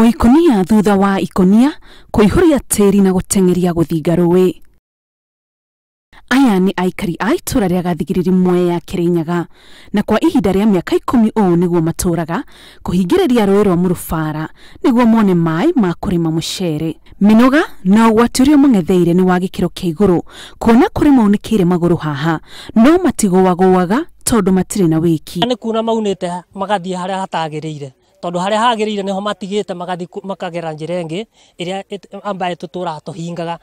Ikũnia thutha wa ikũnia kũihũria tĩri na gũteng'eria gũthinga rũĩ. Aya nĩ aikari a itũra rĩa Gathigiriri Mwea Kĩrĩnyaga, na kwa ihinda rĩa mĩaka 10 ũũ nĩguo matũraga kũhingĩrĩria rũĩ rwa Mũrũbara nĩguo mone maĩ ma kũrĩma mũcere. Mĩnoga na ũgwati ũrĩa mang'etheire nĩ wa gĩkĩro kĩa igũrũ, kuona kũrĩ maunĩkĩire magũrũ haha no matigũagũaga tondũ matirĩ na wĩki. Nĩ kuna maunĩte magathiĩ harĩa hatagĩrĩire, tondũ harĩa hagĩrĩire nĩho matigĩte magathiĩ makagera njĩra ĩngĩ ĩrĩa ambaye tũtũraga tũhingaga.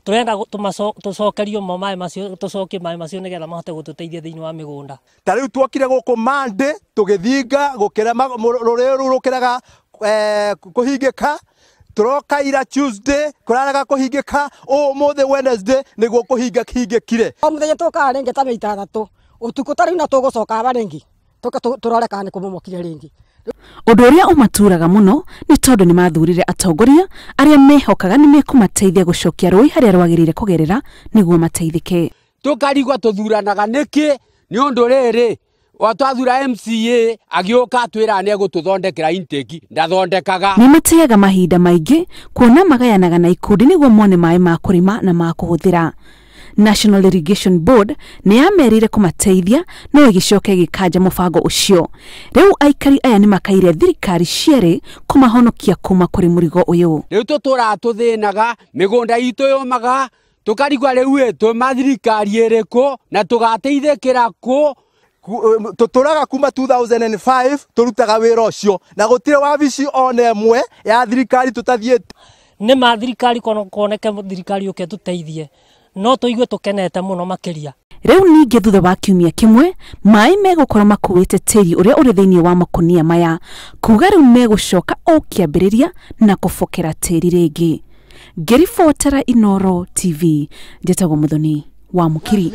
Tũrenda tũcokerio maĩ macio, tũcokie maĩ macio nĩgetha mahote gũtũteithia thĩinĩ wa mĩgũnda. Ta rĩu tuokire gũkũ Monday tũgĩthinga gũkĩra rũrĩ rũu rũkĩraga kũhingĩka, tũroka ira Tuesday kũraraga kũhingĩka, ũmũthĩ Wednesday nĩguo kũhinga kĩhingĩkire. O mũthenya tũkaga rĩngĩ ta mĩita 3 ũtukũ ta rĩu na tũgũcoka aba rĩngĩ tũke tũrore kana nĩ kũmomokire rĩngĩ. Ũndũ ũrĩa ũmaturaga mũno nĩ tondũ nĩ mathurire atongoria arĩa mehokaga nĩ mekũmateithia gũcokia rũĩ harĩa rwagĩrĩire kũgerera nĩguo mateithĩke. Tũkarigwo tũthuranaga nĩkĩ nĩ ũndũ rĩrĩ twathura MCA agĩũka atwĩra nĩ egũtũthondekera intake ndathondekaga. Nĩ mateaga mahinda maingĩ kuona magayanaga na ikundi nĩguo mone maĩ ma kũrĩma na ma kũhũthĩra. National Irrigation Board nĩ yamerire kũmateithia no ĩgĩcoka ĩgĩkanja mũbango ũcio. Rĩu aikari aya nĩ makaire thirikari cierĩ kũmahonokia kuma kũrĩ mũrigo ũyũ. Rĩu tũtũraga tũthĩnaga, mĩgũnda itũ yũmaga, tũkarigwo rĩu twĩ thirikari ĩrĩkũ na tũgateithĩkĩra kũ. Tũtũraga kuma 2005 tũrutaga wĩra ũcio na gũtirĩ wabici ona ĩmwe ya thirikari tũtathiĩte. Nĩ ma thirikari kuoneke thirikari yũke tũteithie no tũigue tũkenete mũno makĩria. Rĩu ningĩ thutha wa kiumia kĩmwe maĩ megũkorwo makuĩte tĩri ũrĩa ũrĩ thĩinĩ wa makũnia maya, kuga rĩu megũcoka o kĩambĩrĩria na kũbokera tĩri rĩngĩ. Ngĩribotera Inooro TV, njĩtagwo Muthoni wa Mũkiri.